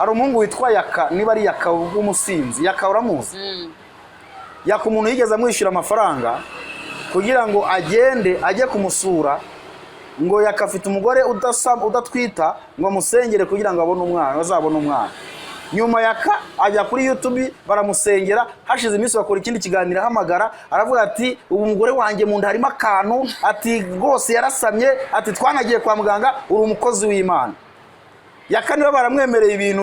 Hari umuhungu witwa Yaka, niba ari Yaka w'umusinzi. Yaka uramuzi? Yaka umuntu yigeze amwishyura amafaranga kugira ngo agende ajye kumusura, ngo Yaka afite umugore udatwita, ngo amusengere kugira ngo abone umwana, azabone umwana. Nyuma Yaka ajya kuri YouTube baramusengera, hashize iminsi bakora ikindi kiganiro, ahamagara aravuga ati: "Ubu umugore wanjye mu nda harimo akantu," ati: "Rwose yarasamye," ati: "Twanagiye kwa muganga, uri umukozi w'Imana." Yaka niba baramwemereye ibintu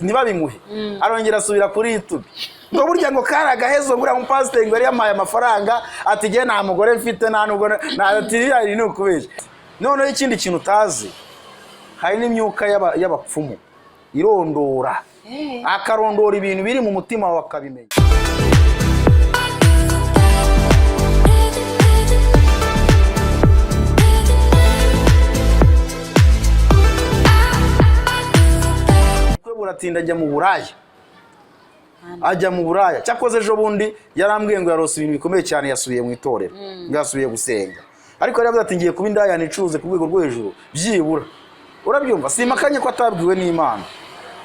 ntibabimuhe, arongera asubira kuri YouTube ngo burya ngo kari agahezo, ngo uriya mupasiteri ngo yari yampaye amafaranga, ati: "Jye nta mugore mfite, nta nubwo ati biriya ni ukubeshya." Noneho ikindi kintu utazi, hari n'imyuka y'abapfumu irondora, akarondora ibintu biri mu mutima wawe akabimenya. Ubukwe buratinda, ajya mu buraya, ajya mu buraya. Cyakoze ejo bundi yarambwiye ngo yarose ibintu bikomeye cyane, yasubiye mu itorero, ngo yasubiye gusenga, ariko yari yavuze ati: "Ngiye kuba indaya nicuruze ku rwego rwo hejuru byibura." Urabyumva? Simakanye ko atabwiwe n'Imana,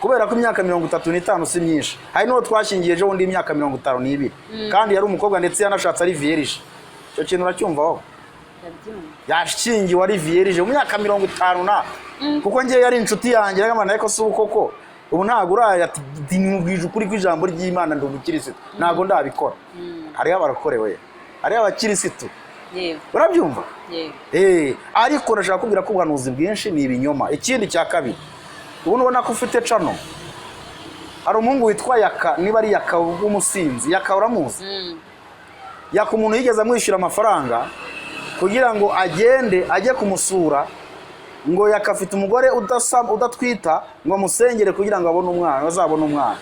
kubera ko imyaka 35 si myinshi. Hari n'uwo twashyingiye ejo bundi imyaka 52, kandi yari umukobwa, ndetse yanashatse ari vierge. Icyo kintu uracyumva wowe? Ndabyumva. Yashyingiwe ari vierge mu myaka 50 na, kuko ngewe yari inshuti yanjye, naragamana, ariko si ubu koko, ubu ntabwo uraya. Ati: "Nkubwije ukuri kw'ijambo ry'Imana, ndi umukirisitu, ntabwo ndabikora." Hariho abarokorewe, hariho abakirisitu. Urabyumva? Yego. Ariko ndashaka kubwira ko ubuhanuzi bwinshi ni ibinyoma. Ikindi cya kabiri, ubu nubona ko ufite channel, hari umuhungu witwa Yaka, niba ari Yaka w'umusinzi. Yaka uramuzi? Yaka umuntu yigeze amwishyura amafaranga kugira ngo agende ajye kumusura, ngo Yaka afite umugore udatwita, ngo amusengere kugira ngo abone umwana, azabone umwana.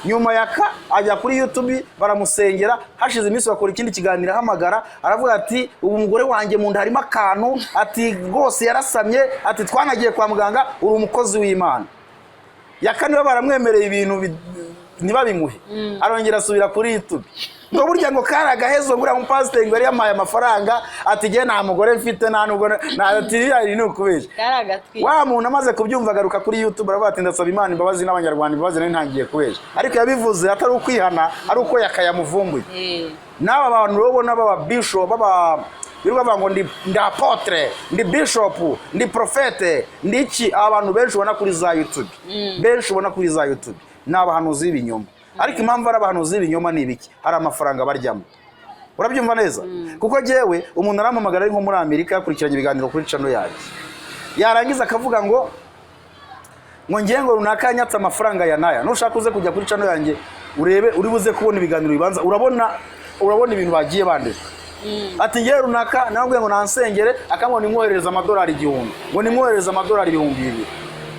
Nyuma Yaka ajya kuri YouTube baramusengera, hashize iminsi bakora ikindi kiganiro, ahamagara aravuga ati: "Ubu umugore wanjye mu nda harimo akantu," ati: "Rwose yarasamye," ati: "Twanagiye kwa muganga, uri umukozi w'Imana." Yaka niba baramwemereye ibintu ntibabimuhe, arongera asubira kuri YouTube ngo burya ngo kari agahezo, ngo uriya mupasiteri ngo yari yampaye amafaranga, ati: "Jye nta mugore mfite, nta nubwo ati biriya ni ukubeshya." Kari agatwiko. Wa muntu amaze kubyumva agaruka kuri YouTube aravuga ati: "Ndasaba Imana imbabazi n'Abanyarwanda imbabazi, nari ntangiye kubeshya." Ariko yabivuze atari ukwihana, ari uko yakayamuvumbuye. N'aba bantu rero ubona baba bishop, baba birirwa bavuga ngo ndi apôtre, ndi bishop, ndi prophète, ndi iki, aba bantu benshi ubona kuri za YouTube, benshi ubona kuri za YouTube ni abahanuzi b'ibinyoma. Ariko impamvu ari abahanuzi b'ibinyoma ni ibiki? Hari amafaranga baryamo. Urabyumva neza? Kuko jyewe umuntu arampamagara ari nko muri Amerika, yakurikiranye ibiganiro kuri channel yanjye, yarangiza akavuga ngo ngiye ngo runaka yanyatse amafaranga ya naya. Nushaka uze kujya kuri channel yanjye urebe, uri buze kubona ibiganiro bibanza, urabona ibintu bagiye bandika, ati: "Ngewe runaka nababwiye ngo nansengere," akambwira nimwoherereza amadolari 1000, ngo nimwoherereze amadolari 2000,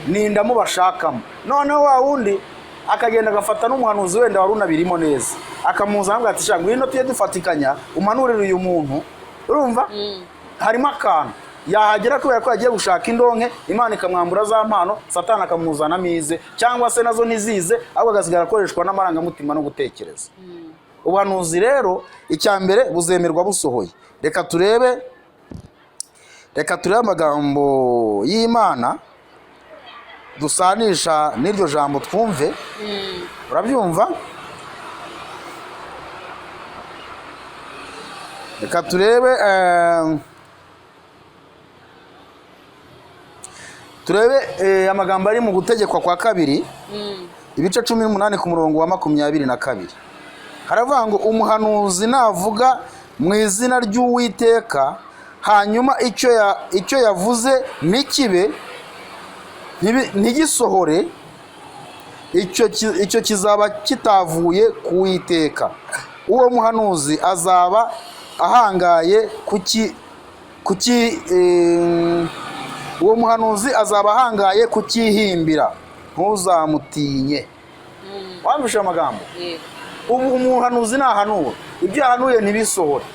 ni indamu bashakamo. Noneho wa wundi akagenda agafata n'umuhanuzi wenda wari unabirimo neza, akamuzana, akamubwira ati: "Sha, ngwino tujye dufatikanya, umanurire uyu muntu, urumva harimo akantu." Yahagera, kubera ko yagiye gushaka indonke, Imana ikamwambura za mpano, Satani akamuzanamo ize, cyangwa se nazo ntizize, ahubwo agasigara akoreshwa n'amarangamutima no gutekereza. Ubuhanuzi rero, icya mbere, buzemerwa busohoye. Reka turebe amagambo y'Imana dusanisha n'iryo jambo, twumve. Urabyumva? Reka turebe, turebe amagambo ari mu Gutegekwa kwa Kabiri, ibice 18 ku murongo wa 22. Haravuga ngo: "Umuhanuzi navuga mu izina ry'Uwiteka, hanyuma icyo yavuze ntikibe, ntigisohore, icyo kizaba kitavuye ku Witeka. Uwo muhanuzi azaba ahangaye kuki kuki uwo muhanuzi azaba ahangaye kucyihimbira, ntuzamutinye." Wumvishe amagambo? Yego. Ubu umuhanuzi nahanura, ibyo yahanuye ntibisohore,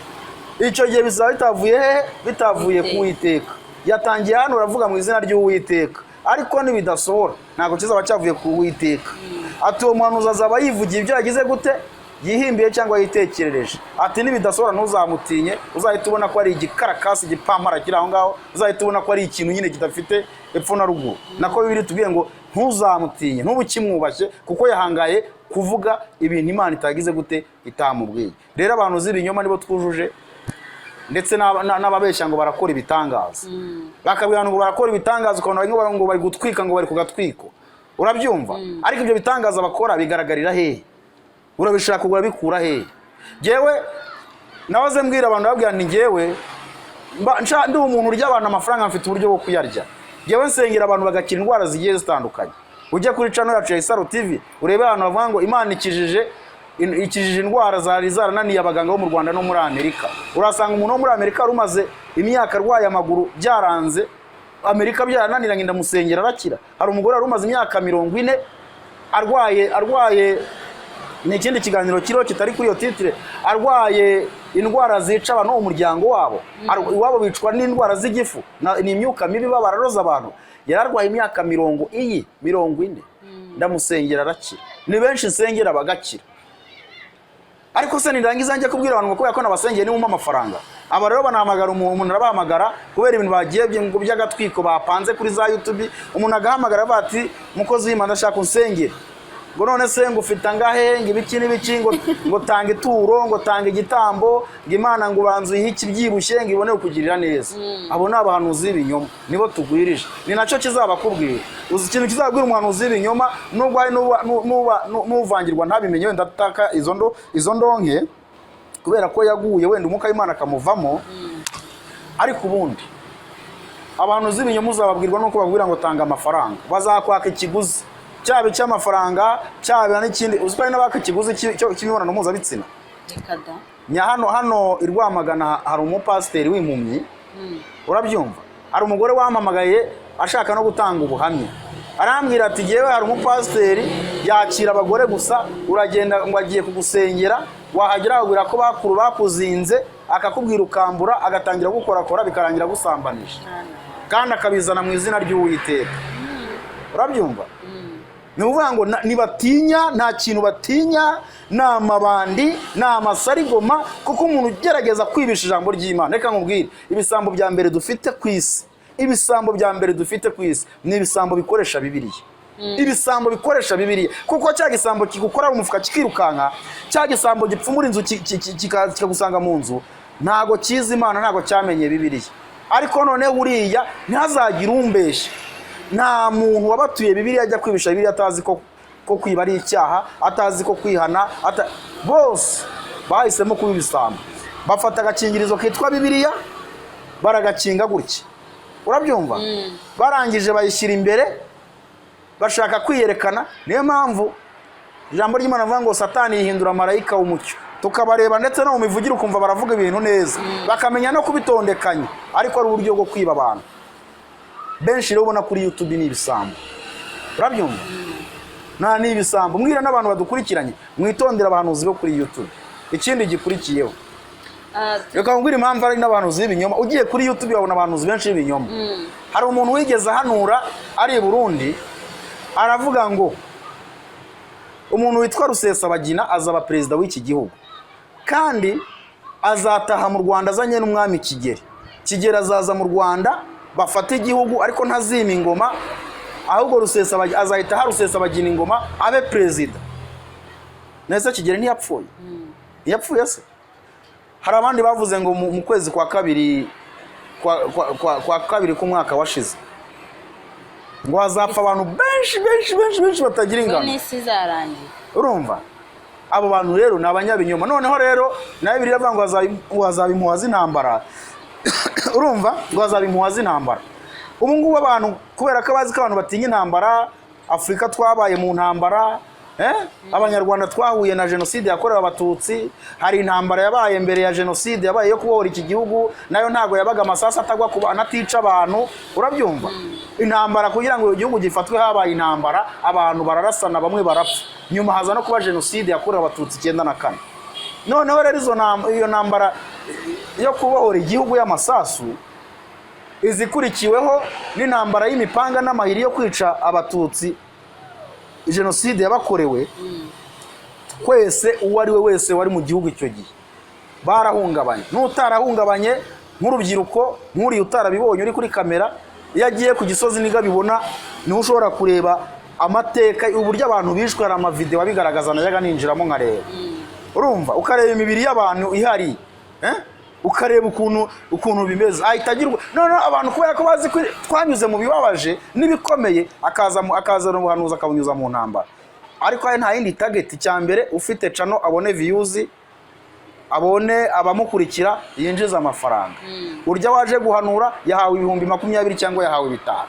icyo gihe bizaba bitavuye hehe? Bitavuye ku Witeka. Yatangiye hano uravuga mu izina ry'Uwiteka, ariko nibidasohora ntabwo kizaba cyavuye ku Witeka. Ati: "Uwo muhanuzi azaba yivugiye ibyo yagize gute? Yihimbiye cyangwa yitekerereje." Ati: "Nibidasohora ntuzamutinye, uzahita ubona ko ari igikarakasi, igipampara kiri aho ngaho, uzahita ubona ko ari ikintu nyine kidafite." Epfo na ruguru. Nako Bibiliya itubwiye ngo ntuzamutinye, ntubu ukimwubashye, kuko yahangaye kuvuga ibintu Imana itagize gute, itamubwiye. Rero abantu z'ibinyoma nibo twujuje, ndetse n'ababeshya ngo barakora ibitangaza, bakabwira ngo barakora ibitangaza, ukabona bamwe ngo bari gutwika, ngo bari ku gatwiko, urabyumva? Ariko ibyo bitangaza bakora bigaragarira hehe? Urabishaka, urabikura hehe? Jyewe nahoze mbwira abantu, babwira nti njyewe ndi umuntu urya abantu amafaranga, mfite uburyo bwo kuyarya. Njyewe nsengera abantu bagakira indwara zigiye zitandukanye. Ujye kuri channel yacu ya Isaro TV, urebe ahantu bavuga ngo Imana ikijije indwara zari zarananiye abaganga bo mu Rwanda no muri Amerika. Urasanga umuntu wo muri Amerika wari umaze imyaka arwaye amaguru, byaranze Amerika, byarananiranye, ndamusengera arakira. Hari umugore wari umaze imyaka 40 arwaye, ni ikindi kiganiro kiriho kitari kuri iyo titre, arwaye indwara zica abantu bo mu muryango wabo. Iwabo bicwa n'indwara z'igifu, ni imyuka mibi, baba bararoza abantu. Yari arwaye imyaka 40, ndamusengera arakira. Ni benshi nsengera bagakira. Ariko se nirangiza njye kubwira abantu ngo kubera ko nabasengeye nimumpa amafaranga? Aba rero banahamagara umuntu, umuntu arabahamagara kubera ibintu bagiye ngo by'agatwiko bapanze kuri za YouTube. Umuntu agahamagara avuga ati: "Mukozi w'Imana, ndashaka unsengere." Ngo: "None se ngo ufite angahe?" Ngo ibiki n'ibiki, ngo tanga ituro, ngo tanga igitambo, ngo Imana ngo ubanze uyihe ikibyibushye ngo ibone kukugirira neza. Abo ni abahanuzi b'ibinyoma, nibo tugwirije. Ni nacyo kizabakubwira. Uzi ikintu kizabwira umuhanuzi w'ibinyoma? Nubwo hari n'uvangirwa ntabimenye, wenda ataka izo ndonke kubera ko yaguye, wenda umwuka w'Imana akamuvamo. Ariko ubundi abahanuzi b'ibinyoma uzababwirwa nuko babwira ngo tanga amafaranga. Bazakwaka ikiguzi, cyaba icy'amafaranga, cyaba n'ikindi. Uzi ko hari n'abaka ikiguzi cy'imibonano mpuzabitsina? Reka da! Nya hano i Rwamagana hari umupasiteri w'impumyi, urabyumva? Hari umugore wampamagaye ashaka no gutanga ubuhamya, arambwira ati: "Jyewe hari umupasiteri yakira abagore gusa, uragenda ngo agiye kugusengera, wahagera akakubwira ko bakuru bakuzinze, akakubwira ukambura, agatangira gukorakora, bikarangira agusambanije, kandi akabizana mu izina ry'Uwiteka." Urabyumva? Ni ukuvuga ngo ntibatinya, nta kintu batinya, ni amabandi, ni amasarigoma. Kuko umuntu ugerageza kwibisha ijambo ry'Imana, reka nkubwire, ibisambo bya mbere dufite ku isi, ibisambo bya mbere dufite ku isi ni ibisambo bikoresha Bibiliya, ibisambo bikoresha Bibiliya. Kuko cya gisambo kigukora mu mufuka kikirukanka, cya gisambo gipfumura inzu kikagusanga mu nzu, ntago kizi Imana, ntago cyamenye Bibiliya. Ariko noneho uriya, ntihazagire umbeshya, nta muntu wabatuye Bibiliya ajya kwibisha Bibiliya atazi ko kwiba ari icyaha, atazi ko kwihana bose bahisemo kuba ibisambo, bafata agakingirizo kitwa Bibiliya, baragakinga gutya, urabyumva? Barangije bayishyira imbere, bashaka kwiyerekana. Niyo mpamvu ijambo ry'Imana rivuga ngo Satani yihindura marayika w'umucyo. Tukabareba ndetse no mu mivugire, ukumva baravuga ibintu neza, bakamenya no kubitondekanya, ariko ari uburyo bwo kwiba abantu benshi. Rero ubona kuri YouTube ni ibisambo, urabyumva? Nta, ni ibisambo. Mbwira n'abantu badukurikiranye, mwitondere abahanuzi bo kuri YouTube. Ikindi gikurikiyeho, reka nkubwire impamvu ari n'abahanuzi b'ibinyoma. Ugiye kuri YouTube wabona abahanuzi benshi b'ibinyoma. Hari umuntu wigeze ahanura ari i Burundi, aravuga ngo umuntu witwa Rusesabagina azaba perezida w'iki gihugu, kandi azataha mu Rwanda azanye n'umwami Kigeli. Kigeli azaza mu Rwanda bafate igihugu, ariko ntazima ingoma, ahubwo Rusesabagina azahita aha Rusesabagina ingoma abe perezida. Nese Kigeli ntiyapfuye? Ntiyapfuye se? Hari abandi bavuze ngo mu kwezi kwa kabiri kwa kabiri k'umwaka washize ngo hazapfa abantu benshi benshi benshi benshi batagira Ngo ingano. n'isi izarangira. Urumva, abo bantu rero ni abanyabinyoma. Noneho rero nawe Bibiliya iravuga ngo hazaba impuha z'intambara, urumva? Ngo hazaba impuha z'intambara. Ubu ngubu abantu, kubera ko bazi ko abantu batinya intambara, Afurika twabaye mu ntambara, eh? Abanyarwanda twahuye na jenoside yakorewe Abatutsi. Hari intambara yabaye mbere ya jenoside, yabaye yo kubohora iki gihugu, nayo ntabwo yabaga amasasu atagwa ku bantu, atica abantu, urabyumva? Intambara kugira ngo igihugu gifatwe, habaye intambara, abantu bararasana, bamwe barapfa. Nyuma haza no kuba jenoside yakorewe Abatutsi 94. Noneho rero iyo ntambara yo kubohora igihugu y'amasasu izikurikiweho n'intambara y'imipanga n'amahiri yo kwica Abatutsi, jenoside yabakorewe. Twese, uwo ari we wese wari mu gihugu icyo gihe, barahungabanye. N'utarahungabanye, nk'urubyiruko, nk'uriya utarabibonye uri kuri kamera. Iyo agiye ku Gisozi nibwo abibona, niho ushobora kureba amateka, uburyo abantu bishwe. Hari amavideo abigaragaza najyaga ninjiramo nkareba. Urumva, ukareba imibiri y'abantu ihari, eh? Ukareba ukuntu bimeze, ahita agirwa. Noneho abantu, kubera ko bazi ko twanyuze mu bibabaje n'ibikomeye, akazana ubuhanuzi akabunyuza mu ntambara. Ariko aya nta yindi target. Icya mbere, ufite channel abone views, abone abamukurikira, yinjiza amafaranga. Urya waje guhanura yahawe 20,000 cyangwa yahawe 5,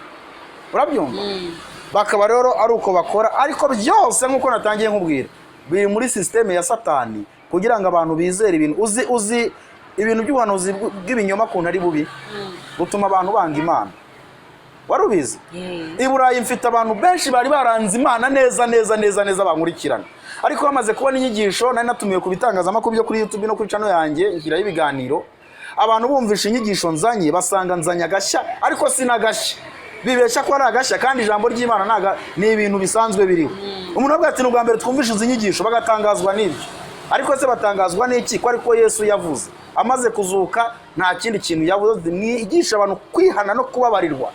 urabyumva? Bakaba rero ari uko bakora. Ariko byose, nk'uko natangiye nkubwira, biri muri système ya Satani kugira ngo abantu bizere ibintu. Uzi ibintu by'ubuhanuzi bw'ibinyoma ukuntu ari bubi, butuma abantu banga Imana? Wari ubizi? I Burayi mfite abantu benshi bari baranze Imana neza neza neza neza, bankurikirana, ariko bamaze kubona inyigisho nari natumiwe ku bitangazamakuru byo kuri YouTube no kuri channel yanjye, nshyiraho ibiganiro. Abantu bumvisha inyigisho nzanye, basanga nzanye agashya, ariko si n'agashya, bibeshya ko ari agashya, kandi ijambo ry'Imana ni ibintu bisanzwe biriho. Umuntu avuga ati: "Ni ubwa mbere twumvishe izi nyigisho," bagatangazwa n'ibyo. Ariko se batangazwa n'iki, ko ariko Yesu yavuze amaze kuzuka? Nta kindi kintu yavuze: "Mwigisha abantu kwihana no kubabarirwa."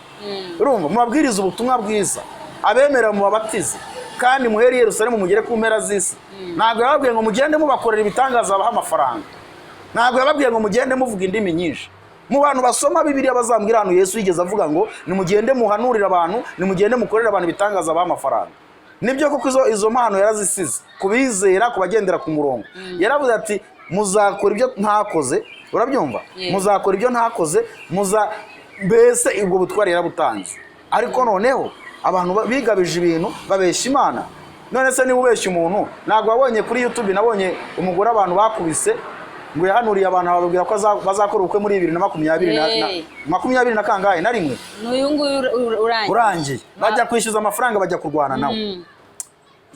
Urumva, mubabwirize ubutumwa bwiza, abemera mubabatize, kandi muhere i Yerusalemu mugere ku mpera z'isi. Ntabwo yababwiye ngo mugende mubakorera ibitangaza babaha amafaranga. Ntabwo yababwiye ngo mugende muvuga indimi nyinshi. Mu bantu basoma Bibiliya bazambwira ahantu Yesu yigeze avuga ngo nimugende muhanurire abantu, nimugende mukorere abantu ibitangaza babaha amafaranga. Nibyo koko, izo mpano yarazisize ku bizera, ku bagendera ku murongo. Yaravuze ati: "Muzakora ibyo ntakoze." Urabyumva? Yeah. "Muzakora ibyo ntakoze." Muza mbese ubwo butware yarabutanze. Ariko noneho abantu bigabije ibintu, babeshya Imana. None se niba ubeshya umuntu, ntabwo wabonye kuri YouTube, nabonye umugore abantu bakubise ngo yahanuriye abantu, bababwira ko bazakora ubukwe muri 2020 Hey. 20 na kangahe na rimwe. N'uyu nguyu urangiye. Urangiye, bajya kwishyuza amafaranga, bajya kurwana nawe.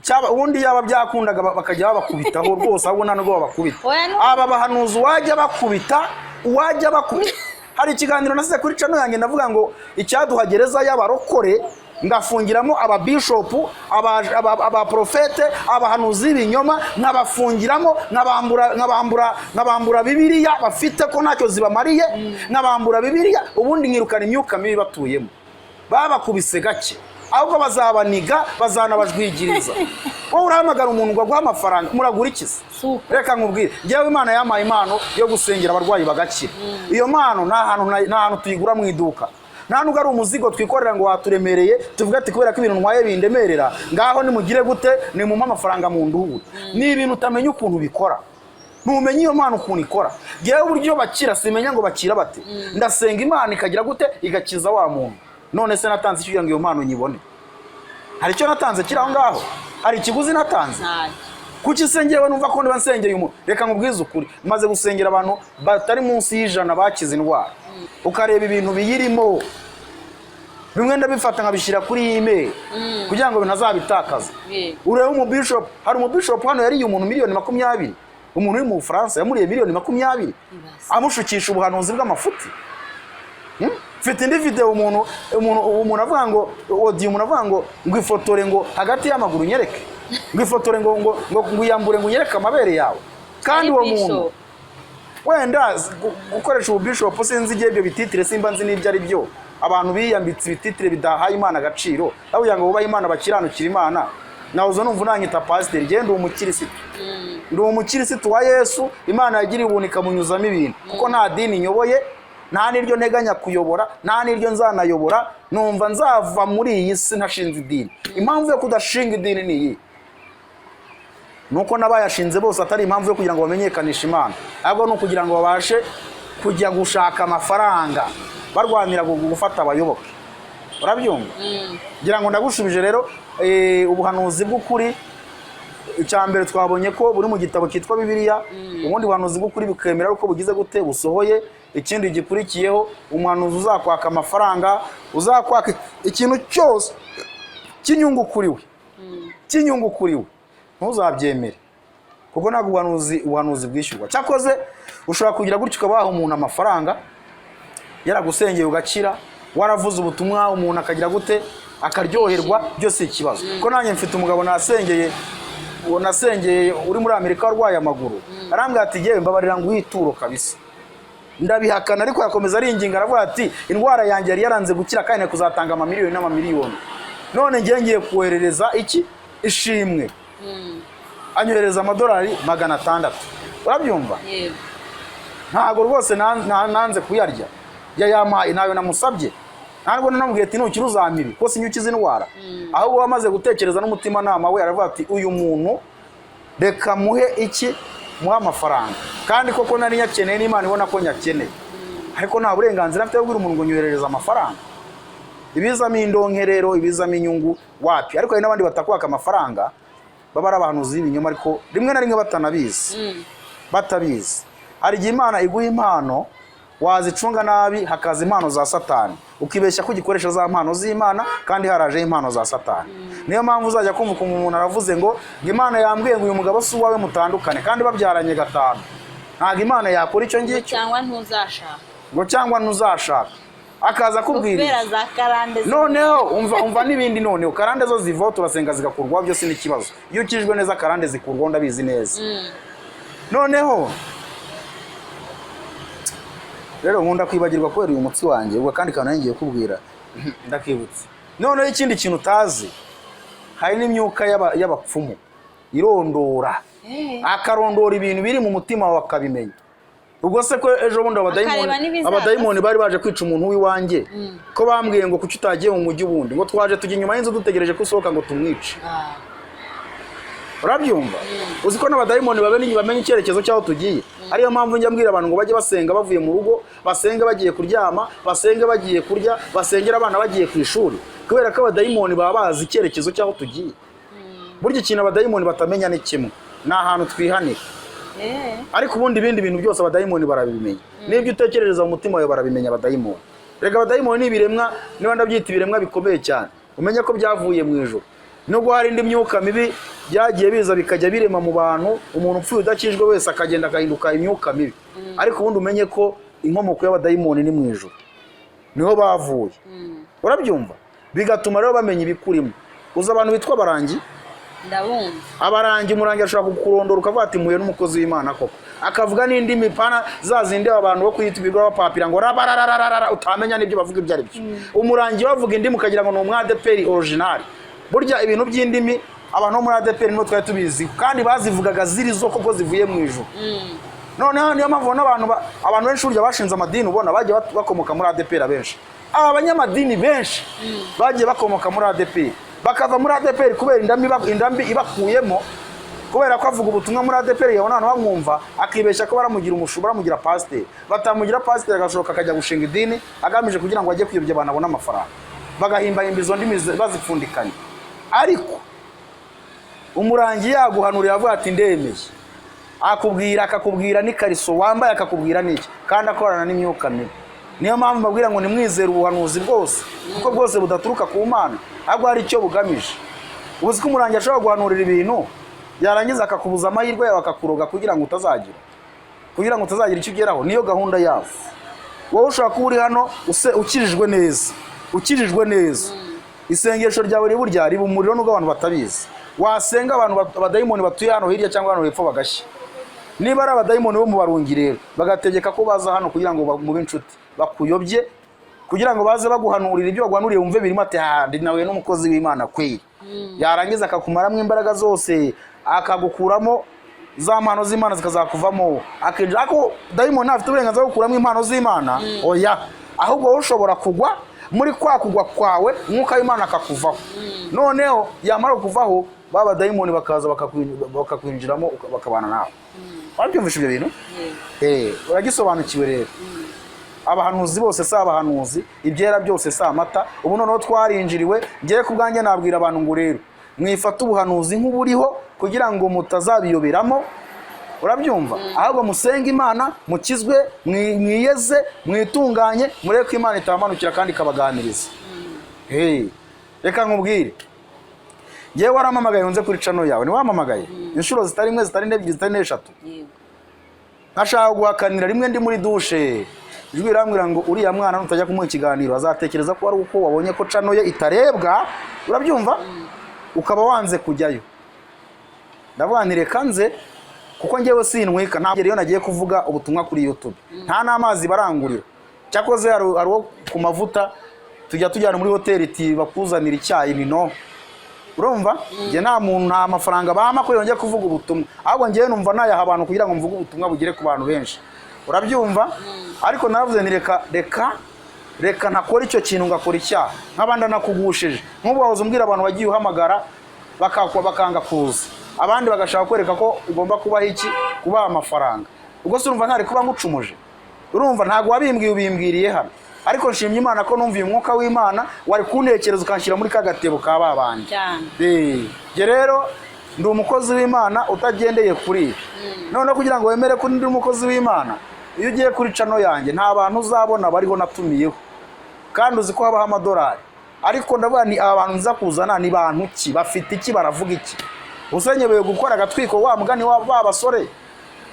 Cyaba ubundi yaba byakundaga, bakajya babakubitaho rwose, ahubwo nta nubwo babakubita. Oya, Aba bahanuzi uwajya bakubita, uwajya bakubita. Hari ikiganiro nasize kuri channel yanjye, ndavuga ngo icyaduha gereza y'abarokore, ngafungiramo ababishopu, abaprofete, abahanuzi b'ibinyoma, nkabafungiramo, nkabambura Bibiliya bafite ko ntacyo zibamariye, nkabambura Bibiliya, ubundi nkirukana imyuka mibi batuyemo. Babakubise gake, ahubwo bazabaniga, bazanabajwigiriza. Wowe urahamagara umuntu ngo aguhe amafaranga, muragura iki se? Super. Reka nkubwire, njyewe Imana yampaye impano yo gusengera abarwayi bagakira. Iyo mpano nta hantu tuyigura mu iduka, nta nubwo ari umuzigo twikorera ngo waturemereye, tuvuge ati: "Kubera ko ibintu ntwaye bindemerera, ngaho nimugire gute, nimumpe amafaranga mu nduhure." Ni ibintu utamenya ukuntu bikora, ntumenye iyo mpano ukuntu ikora. Ngewe uburyo bakira simenya ngo bakira bate. Ndasenga, Imana ikagira gute? Igakiza wa muntu. None se natanze iki kugira ngo iyo mpano nyibone? Hari icyo natanze kiri aho ngaho? Hari ikiguzi natanze? Ntacyo. Kuki se ngewe numva ko niba nsengeye umuntu? Reka nkubwize ukuri, maze gusengera abantu batari munsi y'100 bakize indwara. Ukareba ibintu biyirimo, bimwe ndabifata nkabishyira kuri email kugira ngo ntazabitakaza. Urebe umubishopu, hari umubishopu hano yariye umuntu miliyoni 20. Umuntu uri mu Bufaransa yamuriye miliyoni 20. Ibaze. Amushukisha ubuhanuzi bw'amafuti. Mfite indi video, umuntu avuga ngo audio, umuntu avuga ngo ifotore ngo hagati y'amaguru nyereke, ngo ifotore ngo uyambure, ngo unyereke amabere yawe. Kandi Ari uwo muntu bishop. wenda gukoresha ububishopu, sinzi igihe ibyo bititire, simba nzi n'ibyo ari byo. Abantu biyambitse ibititire bidahaye Imana agaciro, aho kugira ngo bubahe Imana, bakiranukire Imana. Nawe uza numva unanyita pasiteri, genda, ndi umukirisitu, ndi umukirisitu wa Yesu. Imana yagiriye ubuntu ikamunyuzamo ibintu, kuko nta dini nyoboye, nta n'iryo nteganya kuyobora, nta n'iryo nzanayobora. Numva nzava muri iyi si ntashinze idini. Impamvu yo kudashinga idini ni iyi: nuko n'abayashinze bose atari impamvu yo kugira ngo bamenyekanishe Imana, ahubwo ni ukugira ngo babashe kujya gushaka amafaranga, barwanira gufata abayoboke. Urabyumva? Ngira ngo ndagushubije rero. Ubuhanuzi bw'ukuri, icya mbere twabonye ko buri mu gitabo cyitwa Bibiliya. Ubundi buhanuzi bw'ukuri bukemera uko bugize gute? Busohoye. Ikindi gikurikiyeho, umuhanuzi uzakwaka amafaranga, uzakwaka ikintu cyose cy'inyungu kuri we, cy'inyungu kuri we, ntuzabyemere, kuko ntabwo ubuhanuzi bwishyurwa. Cyakoze ushobora kugira gutyo ukaba waha umuntu amafaranga yaragusengeye ugakira, waravuze ubutumwa umuntu akagira gute? Akaryoherwa. Byose si ikibazo, kuko nanjye mfite umugabo nasengeye, uwo nasengeye uri muri Amerika warwaye amaguru, arambwira ati: "Yewe, mbabarira nguhe ituro kabisa." Ndabihakana, ariko yakomeza aringinga, aravuga ati: "Indwara yanjye yari yaranze gukira kandi nari kuzatanga amamiliyoni n'amamiliyoni, none ngiye koherereza iki ishimwe." Anyohereza amadolari 600, urabyumva? Yego. Ntabwo rwose nanze kuyarya, yayampaye, ntayo namusabye. Ntabwo nanamubwiye ati: "Nukira uzampa ibi," ko sinyukiza indwara. Ahubwo wamaze gutekereza n'umutimanama we, aravuga ati: "Uyu muntu reka muhe iki, muhe amafaranga." Kandi koko nari nyakeneye, n'Imana ibona ko nyakeneye, ariko nta burenganzira mfite bwo kubwira umuntu ngo nyoherereze amafaranga. Ibizamo indonke rero, ibizamo inyungu, wapi. Ariko hari n'abandi batakwaka amafaranga, baba ari abahanuzi b'ibinyoma, ariko rimwe na rimwe batanabizi, batabizi. Hari igihe Imana iguha impano, wazicunga nabi hakaza impano za Satani, ukibeshya ko ugikoresha za mpano z'Imana kandi harajeho impano za Satani. Niyo mpamvu uzajya kumva ukuntu umuntu aravuze ngo Imana yambwiye ngo uyu mugabo si uwawe, mutandukane, kandi babyaranye gatanu. Ntabwo Imana yakora icyo ngicyo. Cyangwa ntuzashaka. Ngo cyangwa ntuzashaka, akaza akubwira Kubera za karande. Noneho umva n'ibindi. Noneho karande zo zivaho, turasenga zigakurwaho, byose ni ikibazo. Iyo ukijwe neza karande zikurwaho, ndabizi neza. Noneho rero nkunda kwibagirwa kubera uyu mutsi wanjye. Ubwo kandi kantu ngiye kubwira ndakibutse. Noneho ikindi kintu utazi, hari n'imyuka y'abapfumu irondora, akarondora ibintu biri mu mutima wawe akabimenya. Ubwo se ko ejo bundi Akareba abadayimoni n'ibizaza. abadayimoni bari baje kwica umuntu w'iwanjye, ko bambwiye ngo: "Kuki utagiye mu mujyi ubundi?" Ngo: "Twaje tujya inyuma y'inzu dutegereje ko usohoka ngo tumwice." Urabyumva? Uzi ko n'abadayimoni bamenye icyerekezo cy'aho tugiye? Ariyo mpamvu njya mbwira abantu ngo bajye basenga bavuye mu rugo, basenge bagiye kuryama, basenge bagiye kurya, basengera abana bagiye ku ishuri, kubera ko abadayimoni baba bazi icyerekezo cy'aho tugiye. Burya ikintu abadayimoni batamenya ni kimwe, ni ahantu twihanira. Ariko ubundi ibindi bintu byose abadayimoni barabimenya, n'ibyo utekerereza mu mutima wawe barabimenya abadayimoni. Reka, abadayimoni ni ibiremwa, niba ndabyita ibiremwa bikomeye cyane, umenye ko byavuye mu ijuru. Nubwo hari indi myuka mibi byagiye biza bikajya birema mu bantu, umuntu upfuye udakijwe wese akagenda agahinduka imyuka mibi, ariko ubundi umenye ko inkomoko y'abadayimoni ni mu ijuru, niho bavuye. Urabyumva? Bigatuma rero bamenya ibikurimo. Uzi abantu bitwa abarangi? Ndabumva. Abarangi, umurangi ashobora kukurondora ukavuga ati: "Mpuye n'umukozi w'Imana koko." Akavuga n'indimi pana za zindi abantu bo kuyita ibigo bapapira ngo rabarararara, utamenya n'ibyo bavuga ibyo ari byo. Umurangi bavuga indimi ukagira ngo ni umwadeperi original. Burya ibintu by'indimi abantu bo muri ADEPR nibo twari tubizi, kandi bazivugaga ziri zo koko zivuye mu ijuru. Noneho niyo mpamvu ubona abantu benshi burya bashinze amadini, ubona bagiye bakomoka muri ADEPR. Abenshi, aba banyamadini benshi bagiye bakomoka muri ADEPR, bakava muri ADEPR kubera indambi ibakuyemo, kubera ko avuga ubutumwa muri ADEPR, yabona abantu bamwumva, akibeshya ko baramugira umushu, baramugira pasiteri. Batamugira pasiteri, agashoka akajya gushinga idini agamije kugira ngo ajye kuyobya abantu, abone amafaranga, bagahimbahimba izo ndimi bazipfundikanya. Ariko umurangi yaguhanurira avuga ati: "Ndemeye," akubwira, akakubwira n'ikariso wambaye, akakubwira n'iki, kandi akorana n'imyuka mibi. Niyo mpamvu mbabwira ngo nimwizere ubuhanuzi bwose, kuko bwose budaturuka ku Mana, ahubwo hari icyo bugamije. Ubu ko umurangi ashobora guhanurira ibintu, yarangiza akakubuza amahirwe yawe, akakuroga kugira ngo utazagira icyo ugeraho. Niyo gahunda yabo. Wowe ushobora kuba uri hano ukijijwe neza, ukijijwe neza, isengesho ryawe riburya riba umuriro, nubwo abantu batabizi. Wasenga abantu abadayimoni batuye hano hirya cyangwa hano hepfo bagashya. Niba ari abadayimoni bo mu Barungi rero, bagategeka ko baza hano kugira ngo mube inshuti, bakuyobye, kugira ngo baze baguhanurira ibyo baguhanuriye, wumve birimo ati: "Ha, ndi nawe n'umukozi w'Imana kweri." Yarangiza akakumaramo imbaraga zose, akagukuramo za mpano z'Imana zikazakuvamo, akinjira. Ariko dayimoni ntafite uburenganzira bwo gukuramo impano z'Imana, oya. Ahubwo wowe ushobora kugwa muri kwa kugwa kwawe, umwuka w'Imana akakuvaho. Noneho yamara kukuvaho, ba badayimoni bakaza bakakwinjiramo, bakabana nawe. Wabyumvishe ibyo bintu? Yego. Uragisobanukiwe rero? Abahanuzi bose si abahanuzi, ibyera byose si amata. Ubu noneho twarinjiriwe. Ngewe ku bwanjye nabwira abantu ngo rero mwifate ubuhanuzi nk'uburiho kugira ngo mutazabiyoberamo, urabyumva? Ahubwo musenge Imana, mukizwe, mwiyeze, mwitunganye, murebe ko Imana itamanukira kandi ikabaganiriza. Hey, reka nkubwire, ngewe warampamagaye nze kuri channel yawe, ntiwampamagaye inshuro zitari imwe, zitari n'ebyiri, zitari n'eshatu? Yego. Nkashaka guhakanira rimwe ndi muri douche, ijwi rirambwira ngo: "Uriya mwana nutajya kumuha ikiganiro azatekereza ko ari uko wabonye ko channel ye itarebwa, urabyumva, ukaba wanze kujyayo." Ndavuga nti: "Reka nze." Kuko njyewe sintwika. Ntabwo iyo nagiye kuvuga ubutumwa kuri YouTube, nta n'amazi barangurira. Cyakoze hari uwo ku mavuta tujya tujyana muri hoteli, iti bakuzanira icyayi, ni no urumva. Njye nta muntu, nta mafaranga bampa ko yongeye kuvuga ubutumwa, ahubwo njyewe numva nayaha abantu kugira ngo mvuge ubutumwa bugere ku bantu benshi, urabyumva? Ariko naravuze nti reka, reka, reka ntakora icyo kintu ngakora icyaha nk'abandi nakugushije. Nk'ubu wahoze umbwira abantu wagiye uhamagara bakakwa bakanga kuza, abandi bagashaka kwereka ko ugomba kubaha iki, kubaha amafaranga. Ubwo se urumva ntari kuba ngucumuje? Urumva ntabwo wabimbwiye, ubimbwiriye hano. Ariko nshimye Imana ko numviye umwuka w'Imana wari kuntekereza ukanshyira muri ka gatebo ka ba bandi. Cyane. Njye rero ndi umukozi w'Imana utagendeye kuri ibi. Noneho kugira ngo wemere ko ndi umukozi w'Imana, iyo ugiye kuri channel yanjye nta bantu uzabona bariho natumiyeho, kandi uzi ko habaho amadolari. Ariko ndavuga ni aba bantu nza kuzana ni bantu ki, bafite iki, baravuga iki? Usenyebeye gukora agatwiko wa mugani wa ba basore,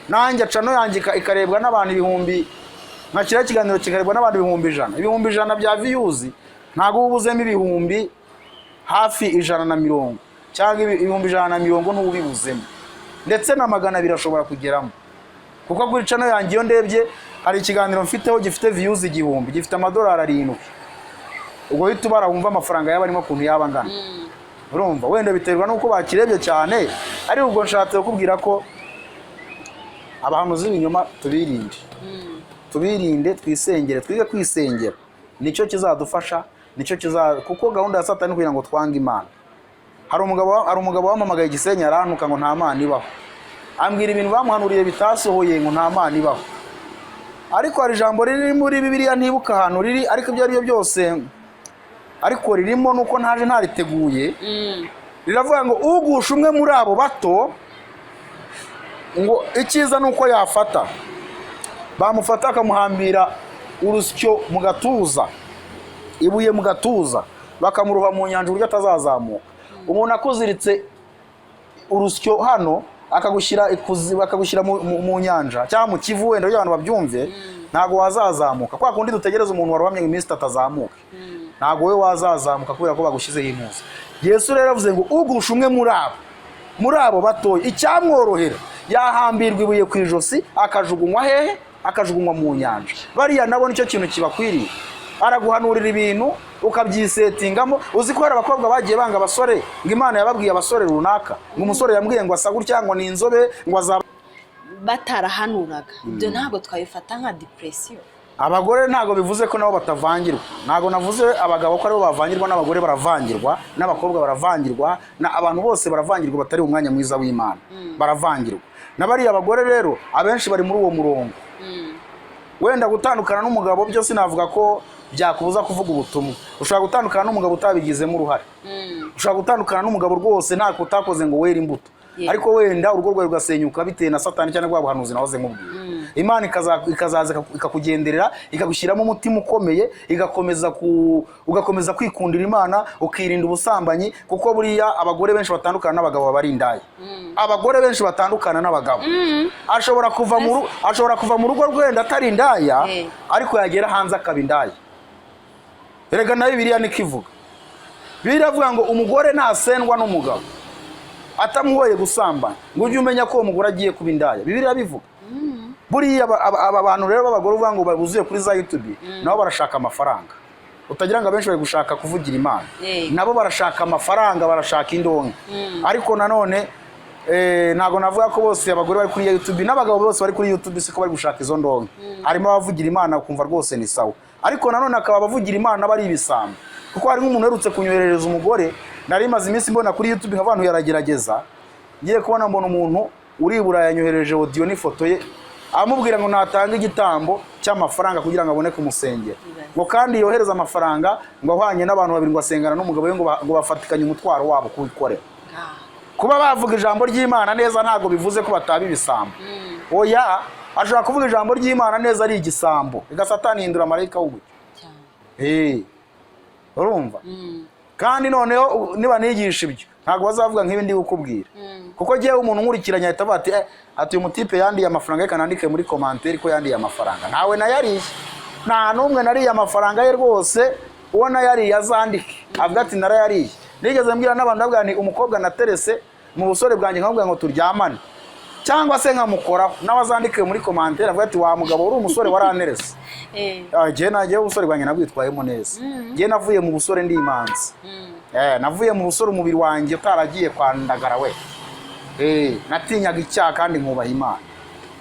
nanjye channel yanjye ikarebwa n'abantu ibihumbi, nkashyiraho ikiganiro kikarebwa n'abantu 100,000, 100,000 bya views, ntabwo uba ubuzemo ibihumbi hafi 150 cyangwa 150,000, n'ubibuzemo ndetse na 200 ashobora kugeramo. Kuko kuri channel yanjye iyo ndebye hari ikiganiro mfiteho gifite views 1000, gifite amadolari 7. Ubwo uhita ubara wumva amafaranga yaba arimo ukuntu yaba angana. Urumva wenda biterwa n'uko bakirebye cyane. Ariko ubwo nshatse kukubwira ko abahanuzi b'ibinyoma tubirinde, tubirinde, twisengere, twige kwisengera, nicyo kizadufasha, nicyo kiza, kuko gahunda ya Satani ni kugira ngo twange Imana. Hari umugabo wamamagaye Igisenyi arantuka ngo nta Mana ibaho, ambwira ibintu bamuhanuriye bitasohoye, ngo nta Mana ibaho. Ariko hari ijambo riri muri Bibiliya, ntibuka ahantu riri, ariko ibyo ari byo byose ariko ririmo, nuko ntaje ntariteguye. Riravuga ngo ugusha umwe muri abo bato, ngo icyiza ni uko yafata bamufata akamuhambira urusyo mu gatuza, ibuye mu gatuza, bakamuroha mu nyanja uburyo atazazamuka. Umuntu akuziritse urusyo hano akagushyira akagushyira mu nyanja cyangwa mu Kivu wenda kugira ngo abantu babyumve, ntabwo wazazamuka. Kwa kundi dutegereza umuntu warohamye ngo iminsi 3 azamuke, ntabwo wowe wazazamuka kubera ko bagushyizeho impuzu. Yesu rero yavuze ngo ugusha umwe muri abo batoya, icyamworohera yahambirwa ibuye ku ijosi akajugunywa hehe? Akajugunywa mu nyanja. Bariya nabo nicyo kintu kibakwiriye. Araguhanurira ibintu ukabyisetingamo. Uzi ko hari abakobwa bagiye banga abasore ngo Imana yababwiye abasore runaka, ngo umusore yambwiye ngo asa gutya, ngo ni inzobe, ngo azaba Batarahanuraga ibyo, ntabwo twabifata nka depression? Abagore ntabwo bivuze ko nabo batavangirwa. Ntabwo navuze abagabo ko aribo bavangirwa. N'abagore baravangirwa, n'abakobwa baravangirwa, na abantu bose baravangirwa batari mu mwanya mwiza w'Imana baravangirwa. Na bariya bagore rero abenshi bari muri uwo murongo. Wenda gutandukana n'umugabo byo sinavuga ko byakubuza kuvuga ubutumwa. Ushobora gutandukana n'umugabo utabigizemo uruhare, ushobora gutandukana n'umugabo rwose ntako utakoze ngo were imbuto, ariko wenda urugo rwawe rugasenyuka bitewe na Satani cyangwa rwa buhanuzi nahoze nkubwira. Imana ikazaza ikakugenderera, ikagushyiramo umutima ukomeye, igakomeza ku ugakomeza kwikundira Imana, ukirinda ubusambanyi. Kuko buriya abagore benshi batandukana n'abagabo baba ari indaya. Abagore benshi batandukana n'abagabo ashobora kuva mu rugo rwenda atari indaya, ariko yagera hanze akaba indaya. Erega na Bibiliya niko ivuga. Bibiliya iravuga ngo umugore ntasendwa n'umugabo atamuhoye gusambana, ngo ujye umenya ko uwo mugore agiye kuba indaya. Bibiliya bivuga. Buriya aba bantu rero b'abagore uvuga ngo buzuye kuri za YouTube, nabo barashaka amafaranga. Utagira ngo abenshi bari gushaka kuvugira Imana. Nabo barashaka amafaranga, barashaka indonke. Ariko nanone ntabwo navuga ko bose abagore bari kuri YouTube n'abagabo bose bari kuri YouTube siko bari gushaka izo ndonke. Harimo abavugira Imana ukumva rwose ni sawa, ariko nanone akaba abavugira Imana bari ibisambo. Kuko hari nk'umuntu uherutse kunyoherereza umugore nari maze iminsi mbona kuri YouTube, nka abantu yaragerageza, ngiye kubona mbona umuntu uri i Burayi yanyohereje audio n'ifoto ye, amubwira ngo natange igitambo cy'amafaranga kugira ngo abone kumusengera, ngo kandi yohereze amafaranga ngo ahwanye n'abantu babiri ngo asengana n'umugabo we, ngo bafatikanye umutwaro wabo kuwikorera. Kuba bavuga ijambo ry'Imana neza ntabwo bivuze ko bataba ibisambo. Oya, ashobora kuvuga ijambo ry'Imana neza ari igisambo. Reka Satani hindura marayika w'umucyo. Cyane. Urumva kandi noneho niba nigisha ibyo ntabwo bazavuga nk'ibi ndi kukubwira, kuko ngewe umuntu nkurikiranye ahita avuga ati ati uyu mutipe yandiye amafaranga, reka nandike muri commentaire ko yandiye amafaranga. Ntawe nayariye, nta n'umwe nariye amafaranga ye rwose. Uwo nayariye azandike avuga ati narayariye. Nigeze mbwira n'abantu, ndavuga nti umukobwa naterese mu busore bwanjye nkamubwira ngo turyamane. Cyangwa se nkamukoraho, nawe azandike muri commentaire avuga ati: "Wa mugabo, uri umusore waranterese." Ah, jye nagiye ubusore bwanjye nabwitwayemo neza. Jye navuye mu busore ndi imanzi. Navuye mu busore umubiri wanjye utaragiye kwandagara we. Natinyaga icyaha kandi nkubaha Imana.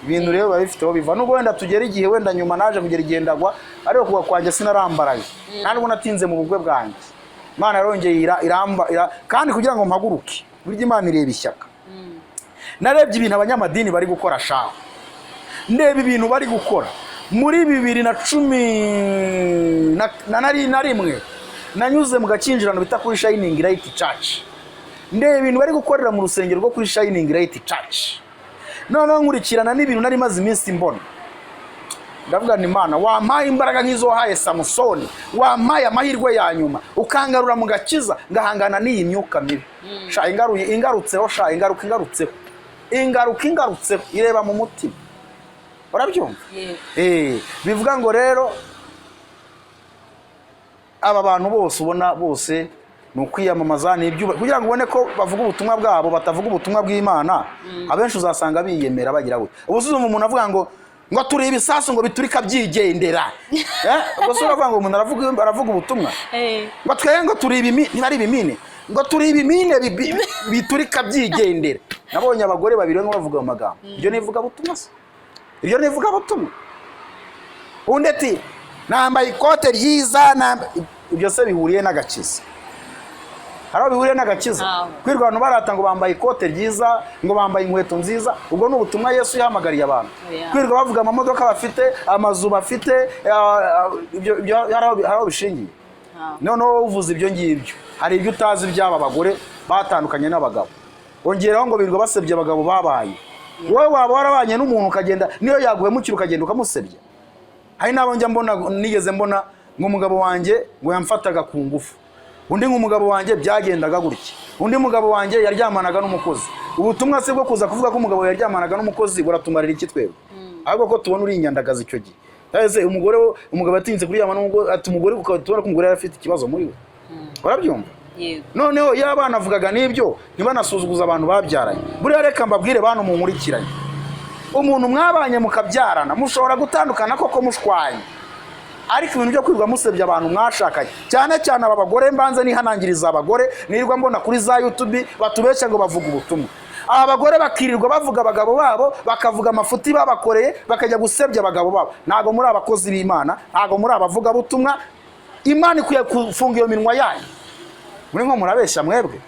Ibintu rero biba bifite aho biva, nubwo wenda tugera igihe, wenda nyuma naje kugera igihe ndagwa, ariko kugwa kwanjye sinarambaraye, nta nubwo natinze mu bugwe bwanjye. Imana yarongeye iramba kandi kugira ngo mpaguruke, burya Imana ireba ishyaka. Narebye ibintu abanyamadini bari gukora shaho, ndeba ibintu bari gukora muri 2011. Nanyuze mu gakinjirano bita kuri Shining Light Church, ndeba ibintu bari gukorera mu rusengero rwo kuri Shining Light Church. Noneho nkurikirana n'ibintu nari maze iminsi mbona, ndavuga ni: "Imana, wampaye imbaraga nk'izo wahaye Samusoni, wampaye amahirwe ya nyuma, ukangarura mu gakiza, ngahangana n'iyi myuka mibi." Sha, ingaruye ingarutseho, sha, ingaruka ingarutseho, ingaruka ingarutseho, ireba mu mutima, urabyumva? Yego. Bivuga ngo rero aba bantu bose ubona bose ni ukwiyamamaza, ni ibyuba kugira ngo ubone ko bavuga ubutumwa bwabo, batavuga ubutumwa bw'Imana. Abenshi uzasanga biyemera, bagira gutya. Ubu usuzuma umuntu avuga ngo turi ibisasu ngo biturika byigendera. Ubwo se uravuga ngo umuntu aravuga ubutumwa? Ngo twebwe ngo turi ibimine, niba ari ibimine, ngo turi ibimine biturika byigendera. Nabonye abagore babiri barimo bavuga ayo magambo. Iryo ni ivugabutumwa se? Iryo ni ivugabutumwa? Undi ati: "Nambaye ikote ryiza." Ibyo se bihuriye n'agakiza? Hari aho bihuriye n'agakiza? Ntaho. Kwirirwa abantu barata ngo bambaye ikote ryiza, ngo bambaye inkweto nziza, ubwo ni ubutumwa Yesu yahamagariye abantu? Oya. Kwirirwa bavuga amamodoka bafite, amazu bafite, ibyo hari aho bishingiye? Ntaho. Noneho wowe uvuze ibyo ngibyo, hari ibyo utazi by'aba bagore batandukanye n'abagabo. Ongeraho ngo birirwa basebya abagabo babaye. Wowe waba warabanye n'umuntu, ukagenda, niyo yaguhemukira, ukagenda ukamusebya. Hari n'abo njya mbona, nigeze mbona ngo: "Umugabo wanjye ngo yamfataga ku ngufu." Undi ngo: "Umugabo wanjye byagendaga gutya." Undi: "Mugabo wanjye yaryamanaga n'umukozi." Ubutumwa se bwo kuza kuvuga ko umugabo yaryamanaga n'umukozi buratumarira iki twebwe? Ahubwo ko tubona uri inyandagazi icyo gihe. Ese umugore umugabo yatinyutse kuryama n'umugore, ati umugore, ukaba tubona ko umugore yari afite ikibazo muri we, urabyumva? Yego. Noneho iyo abana avugaga n'ibyo, ntibanasuzuguza abantu babyaranye. Buriya reka mbabwire, bantu munkurikiranye, umuntu mwabanye mukabyarana mushobora gutandukana koko mushwanye, ariko ibintu byo kwirirwa musebya abantu mwashakanye, cyane cyane aba bagore, mbanze nihanangiriza abagore nirirwa mbona kuri za YouTube batubeshya ngo bavuga ubutumwa. Aba bagore bakirirwa bavuga abagabo babo, bakavuga amafuti babakoreye, bakajya gusebya abagabo babo. Ntabwo muri abakozi b'Imana, ntabwo muri abavugabutumwa. Imana ikwiye gufunga iyo minwa yanyu. Muri nko murabeshya mwebwe.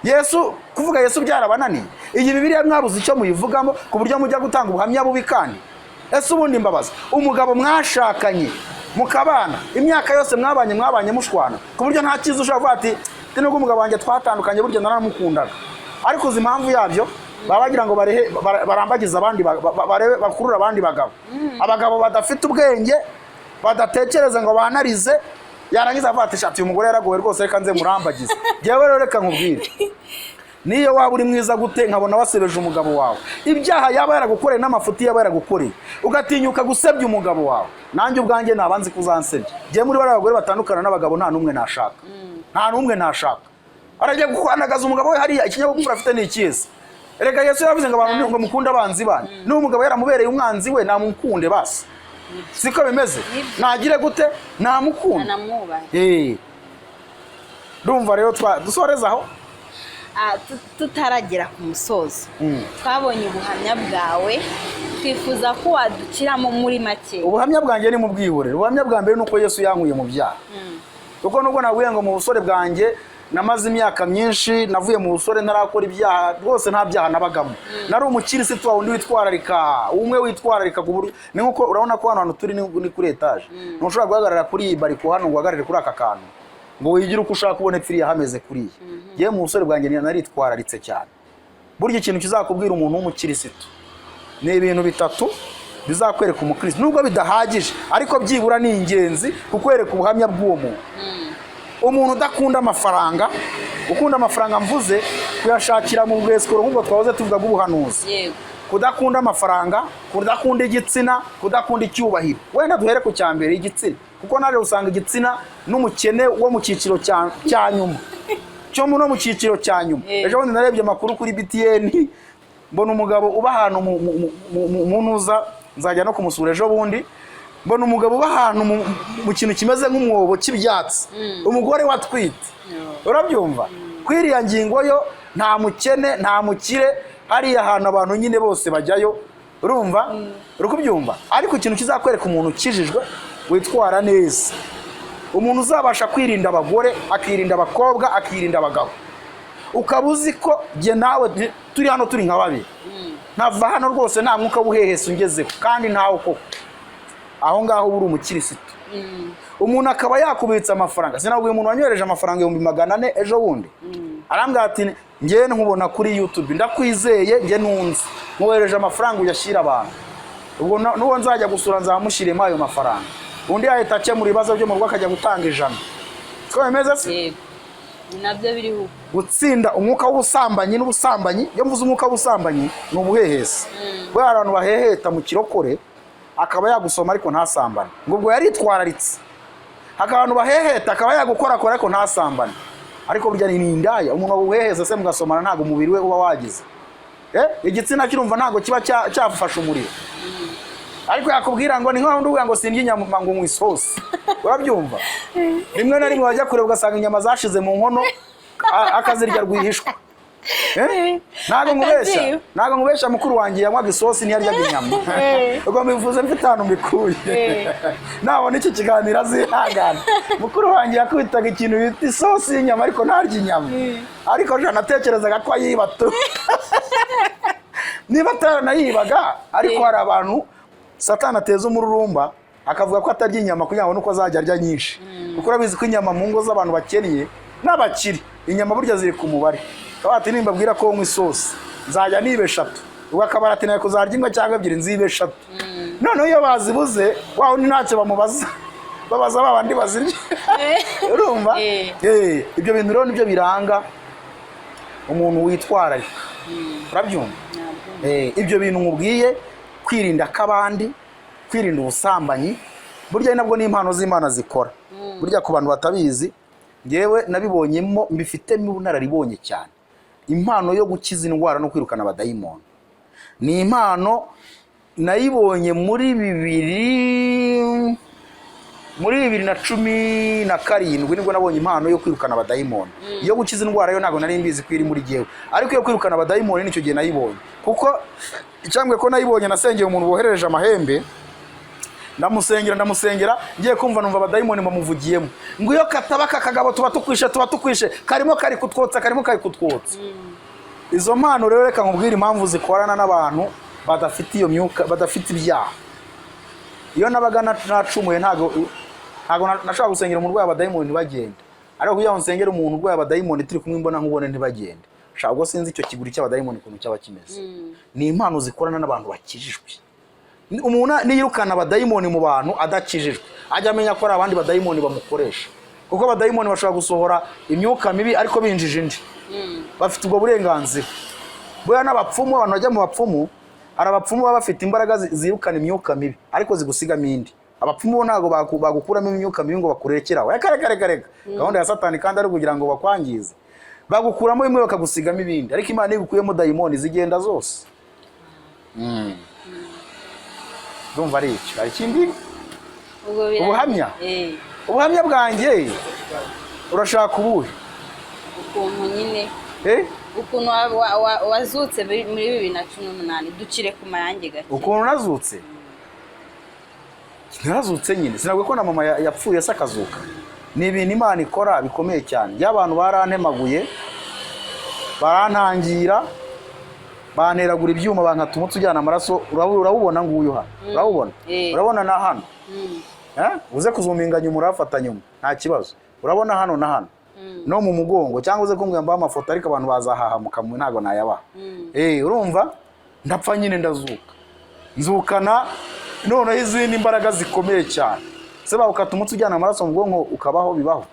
Yesu, kuvuga Yesu byarabananiye. Iyi Bibiliya mwabuze icyo muyivugamo ku buryo mujya gutanga ubuhamya bubi. Kandi ese ubundi mbabaza, umugabo mwashakanye mukabana imyaka yose mwabanye, mwabanye mushwana, ku buryo nta cyiza ushobora kuvuga ati: "Nubwo umugabo wanjye twatandukanye, burya naramukundaga"? Ariko uzi impamvu yabyo? Baba bagira ngo barehe barambagize abandi, barebe bakurure abandi bagabo, abagabo badafite ubwenge, badatekereza ngo banarize. Yarangiza avuga ati: "Shati, uyu mugore yaragowe rwose, reka nze murambagize." Njyewe rero reka nkubwire, niyo waba uri mwiza gute, nkabona wasebeje umugabo wawe, ibyaha yaba yaragukoreye n'amafuti yaba yaragukoreye, ugatinyuka gusebya umugabo wawe, nanjye ubwanjye naba nzi ko uzansebya. Njyewe muri bariya bagore batandukana n'abagabo, nta n'umwe nashaka, nta n'umwe nashaka. Arajya guhanagaza umugabo we hariya, ikinyabupfura afite ni ikihe? Reka, Yesu yavuze ngo abantu ngo mukunde abanzi banyu. Niba umugabo yaramubereye umwanzi we, namukunde basi. Siko bimeze? Nagire gute? Namukunda. Anamwubahe. Ndumva rero dusoreze aho. Tutaragera ku musozo, twabonye ubuhamya bwawe, twifuza ko wadukiramo muri make. Ubuhamya bwanjye ni mu bwihorere. Ubuhamya bwa mbere ni uko Yesu yankuye mu byaha, kuko nubwo nabwiye ngo mu busore bwanjye namaze imyaka myinshi, navuye mu busore ntarakora ibyaha rwose, nta byaha nabagamo. Nari umukirisitu wa wundi witwararika, umwe witwararika ku buryo ni nkuko urabona ko hano hantu turi ni kuri etaje. Ntushobora guhagarara kuri iyi bariko hano ngo uhagarare kuri aka kantu ngo wigire uko ushaka, ubone pfiriya hameze kuriya. Yewe, mu busore bwanjye naritwararitse cyane. Burya ikintu kizakubwira umuntu w'umukirisitu ni ibintu bitatu bizakwereka umukirisitu, nubwo bidahagije, ariko byibura ni ingenzi kukwereka ubuhamya bw'uwo muntu. Umuntu udakunda amafaranga, ukunda amafaranga mvuze kuyashakira mu bwesikoro nk'ubwo twahoze tuvuga bw'ubuhanuzi, kudakunda amafaranga, kudakunda igitsina, kudakunda icyubahiro. Wenda duhere ku cya mbere, igitsina, kuko naje usanga igitsina n'umukene wo mu cyiciro cya nyuma cyo no mu cyiciro cya nyuma. Ejo bundi narebye amakuru kuri BTN. Mbona umugabo uba ahantu mu ntuza, nzajya no kumusura ejo bundi. Mbona umugabo uba ahantu mu kintu kimeze nk'umwobo cy'ibyatsi, umugore watwite. Urabyumva? Kuri iriya ngingo yo nta mukene, nta mukire, hariya hantu abantu nyine bose bajyayo. Urumva? Uri kubyumva? Ariko ikintu kizakwereka umuntu ukijijwe witwara neza, umuntu uzabasha kwirinda abagore, akirinda abakobwa, akirinda abagabo, ukaba uzi ko jye nawe turi hano turi nka babiri, ntava hano rwose nta mwuka w'ubuhehesi ungezeho, kandi ntawe koko, aho ngaho uba uri umukirisitu. Umuntu akaba yakubitsa amafaranga. Sinabwiye umuntu wanyohereje amafaranga 400,000 ejo bundi, arambwira ati: "Njye nkubona kuri YouTube, ndakwizeye, njye ntunze, nkohereje amafaranga uyashyira abantu." Ubwo n'uwo nzajya gusura nzamushyiremo ayo mafaranga. Undi yahita akemura ibibazo byo mu rugo, akajya gutanga 100. Siko bimeze se? Yego, ni nabyo biriho. Gutsinda umwuka w'ubusambanyi n'ubusambanyi. Iyo mvuze umwuka w'ubusambanyi, ni ubuhehesi. Buriya abantu baheheta mu kirokore, akaba yagusoma ariko ntasambane, ngo ubwo yaritwararitse. Hakaba abantu baheheta, akaba yagukorakora ariko ntasambane, ariko burya ni indaya. Umuntu wabuheheza se mugasomana, ntabwo umubiri we uba wagize, igitsina kirumva ntabwo kiba cyafashe umuriro, ariko yakubwira ngo ni nkaho undi uvuga ngo sindya inyama, ngo nywa isosi. Urabyumva? Rimwe na rimwe wajya kureba ugasanga inyama zashize mu nkono, akazirya rwihishwa. Ntabwo nkubeshya. Akaziba. Ntabwo nkubeshya, mukuru wanjye yanywaga isosi, ntiyaryaga inyama. Ubwo mbivuze mfite ahantu mbikuye. Nabona iki kiganiro azihangana. Mukuru wanjye yakubitaga ikintu bita isosi y'inyama, ariko ntarya inyama. Ariko jana natekerezaga ko ayiba tu, niba ataranayibaga. Ariko hari abantu Satani ateza umururumba, akavuga ko atarya inyama kugira ngo nuko azajya arya nyinshi, kuko urabizi ko inyama mu ngo z'abantu bakennye n'abakire, inyama burya ziri ku mubare. Akaba ati: "Nimbabwira ko nywa isosi, nzajya niba eshatu." Ubwo akaba ati: "Kuzarya imwe cyangwa ebyiri, nzibe eshatu." Noneho iyo bazibuze, wa wundi ntacyo bamubaza, babaza ba bandi bazirya. Urumva? Ibyo bintu rero nibyo biranga umuntu witwararika. Urabyumva? Ibyo bintu nkubwiye, kwirinda ak'abandi, kwirinda ubusambanyi, burya nabwo ni impano z'Imana zikora. Burya ku bantu batabizi, ngewe nabibonyemo, mbifitemo ubunararibonye cyane. Impano yo gukiza indwara no kwirukana abadayimoni ni impano nayibonye muri 2017, nibwo nabonye impano yo kwirukana abadayimoni. Iyo gukiza indwara yo ntabwo nari mbizi ko iri muri jyewe, ariko iyo kwirukana abadayimoni nicyo gihe nayibonye. Kuko icyambwe ko nayibonye, nasengeye umuntu boherereje amahembe, ndamusengera, ndamusengera, ngiye kumva numva abadayimoni bamuvugiyemo ngo: "Iyo kataba aka kagabo tuba tukwishe, tuba tukwishe, karimo kari kutwotsa, karimo kari kutwotsa." Izo mpano rero, reka nkubwire impamvu zikorana n'abantu badafite iyo myuka, badafite ibyaha. Iyo nabaga nacumuye, ntabwo nashobora gusengera umurwayi abadayimoni ntibagende. Ariko kugira ngo nsengere umuntu urwaye abadayimoni turi kumwe imbona nkubone ntibagende, shaka ubwo sinzi icyo kiguri cy'abadayimoni ukuntu cyaba kimeze. Ni impano zikorana n'abantu bakijijwe. Umuntu niyirukana abadayimoni mu bantu adakijijwe, ajya amenya ko ari abandi badayimoni bamukoresha, kuko abadayimoni bashobora gusohora imyuka mibi ariko binjije indi. Bafite ubwo burenganzira. Buriya n'abapfumu, abantu bajya mu bapfumu, hari abapfumu baba bafite imbaraga zirukana imyuka mibi ariko zigusigamo indi. Abapfumu bo ntabwo bagukuramo imyuka mibi ngo bakurekere aho. Reka, reka, reka, reka, gahunda ya Satani kandi ari ukugira ngo bakwangize. Bagukuramo bimwe, bakagusigamo ibindi. Ariko Imana iyo igukuyemo dayimoni, zigenda zose. Ndumva ari icyo. Hari ikindi? Ubwo Ubuhamya? Eh. Ubuhamya bwanjye urashaka ubuhe? Ukuntu nyine Eh? ukuntu wazutse muri 2018, ducire ku mayange gake. Ukuntu nazutse? Narazutse nyine. Sinabwo ko na mama yapfuye se akazuka. Ni ibintu Imana ikora bikomeye cyane. Iyo abantu barantemaguye, barantangira, banteragura ibyuma, bankata umutsi ujyana amaraso. Urawubona nguyu hano, urawubona? Eh. Urabona na hano? Mm. Eh? Uze kuzuminga nyuma, urafata nyuma, nta kibazo. Urabona hano na hano no mu mugongo, cyangwa uze kumbwira mbaho amafoto, ariko abantu bazahahamuka mwe, ntabwo nayabaha. Urumva, ndapfa nyine, ndazuka, nzukana noneho izindi mbaraga zikomeye cyane. Se bawukata umutsi ujyana amaraso mu bwonko ukabaho? Bibaho?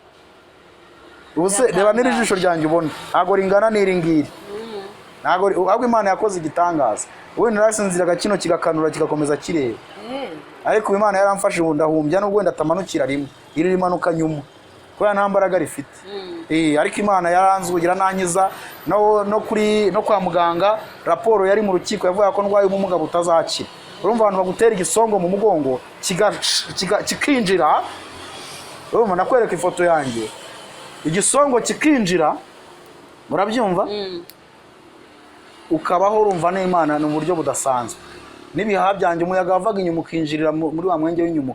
Ubu se reba n'iri jisho ryanjye ubona, ntabwo ringana n'iri ngiri, ntabwo ahubwo Imana yakoze igitangaza. Wenda narasinziraga kino kigakanura, kigakomeza kireba. Ariko ubu Imana yaramfashe, ubu ndahumbya, nubwo wenda atamanukira rimwe, iri rimanuka nyuma kubera nta mbaraga rifite. Ariko Imana yaranzugira nankiza no kuri no kwa muganga. Raporo yari mu rukiko yavuga ko ndwaye ubumuga butazakira. Urumva, abantu bagutera igisongo mu mugongo kikinjira. Urumva, nakwereka ifoto yanjye, igisongo kikinjira, murabyumva? Ukabaho, urumva, n'Imana ni uburyo budasanzwe. N'ibihaha byanjye, umuyaga wavaga inyuma ukinjirira muri wa mwenge w'inyuma,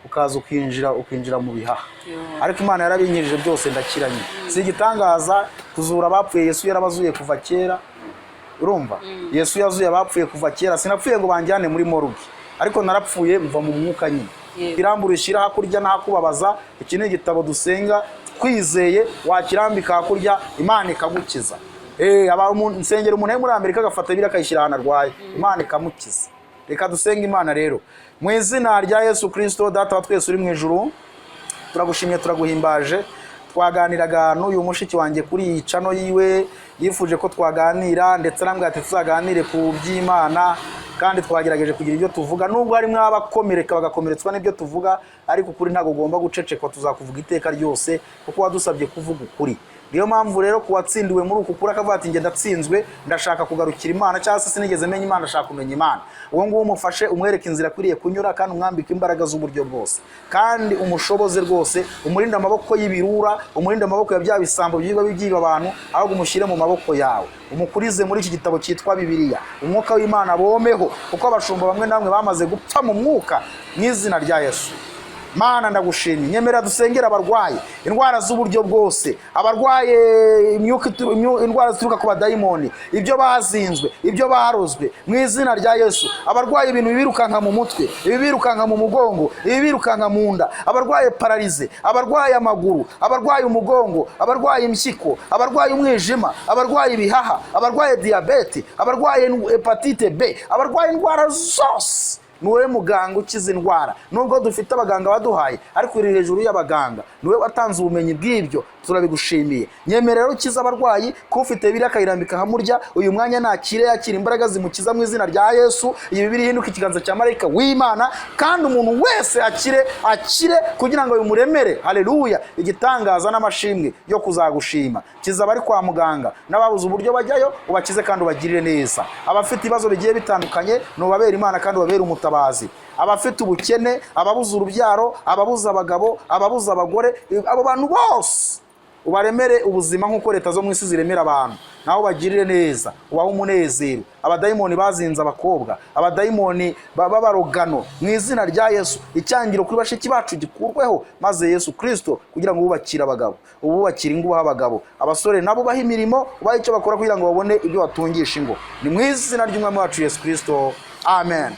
ukaza ukinjira mu bihaha. Yo. Ariko Imana yarabinkirije byose, ndakiranye. Si igitangaza kuzura abapfuye, Yesu yarabazuye kuva kera. Urumva, Yesu yazuye abapfuye kuva kera. Sinapfuye ngo banjyane muri morgue, ariko narapfuye mva mu mwuka nyine. Irambura ushyira hakurya n'ahakubabaza. Iki ni igitabo dusenga twizeye, wakirambika hakurya Imana ikagukiza. Nsengera umuntu ari muri Amerika, agafata Bibiliya akayishyira ahantu arwaye, Imana ikamukiza. Reka dusenge Imana rero mu izina rya Yesu Kirisito. Data wa twese uri mu ijuru, turagushimye, turaguhimbaje. Twaganiraga n'uyu mushiki wanjye kuri iyi channel yiwe, yifuje ko twaganira, ndetse arambwira ati tuzaganire ku by'Imana, kandi twagerageje kugira ibyo tuvuga, nubwo harimo abakomereka bagakomeretswa n'ibyo tuvuga, ariko ukuri ntabwo ugomba gucecekwa. Tuzakuvuga iteka ryose kuko wadusabye kuvuga ukuri. Niyo mpamvu rero ku watsindiwe muri uku kuri, akavuga ati njye ndatsinzwe, ndashaka kugarukira Imana, cyangwa se sinigeze menya Imana, ndashaka kumenya Imana, uwo nguwo umufashe, umwereke inzira akwiriye kunyura, kandi umwambike imbaraga z'uburyo bwose, kandi umushoboze rwose, umurinde amaboko y'ibirura, umurinde amaboko ya bya bisambo byiba bibyiba abantu, ahubwo umushyire mu maboko yawe, umukurize muri iki gitabo cyitwa Bibiliya. Umwuka w'Imana bomeho, kuko abashumba bamwe na bamwe bamaze gupfa mu mwuka. Mu izina rya Yesu, Mana, ndagushimye. Nyemera dusengera abarwaye indwara z'uburyo bwose, abarwaye imyuka indwara zituruka ku badayimoni, ibyo bazinzwe, ibyo barozwe, mu izina rya Yesu. Abarwaye ibintu bibirukanka mu mutwe, ibibirukanka mu mugongo, ibibirukanka mu nda, abarwaye paralysie, abarwaye amaguru, abarwaye umugongo, abarwaye impyiko, abarwaye umwijima, abarwaye ibihaha, abarwaye diyabete, abarwaye hépatite B, abarwaye indwara zose, ni wowe muganga ukiza indwara. Nubwo dufite abaganga baduhaye, ariko uri hejuru y'abaganga, ni wowe watanze ubumenyi bw'ibyo, turabigushimiye. Nyemerera ukiza abarwayi. Ko ufite Bibiliya akayirambika ahamurya uyu mwanya, nakire, yakira imbaraga zimukiza mu izina rya Yesu. Iyi Bibiliya ihinduka ikiganza cya marayika w'Imana, kandi umuntu wese akire, akire kugira ngo bimuremere, haleluya, igitangaza n'amashimwe yo kuzagushima. Kiza abari kwa muganga n'ababuze uburyo bajyayo, ubakize kandi ubagirire neza. Abafite ibibazo bigiye bitandukanye, nubabere Imana kandi ubabere umutabazi. Abafite ubukene, ababuze urubyaro, ababuze abagabo, ababuze abagore, abo bantu bose ubaremere ubuzima nk'uko leta zo mu isi ziremera abantu, nawe ubagirire neza, ubahe umunezero. Abadayimoni bazinze abakobwa, abadayimoni b'abarogano, mu izina rya Yesu, icyangiro kuri bashiki bacu gikurweho, maze Yesu Kirisito, kugira ngo ububakire abagabo, ububakire ingo, ubahe abagabo, abasore nabo ubahe imirimo, ubahe icyo bakora kugira ngo babone ibyo batungisha ingo. Ni mu izina ry'Umwami wacu Yesu Kirisito, amen.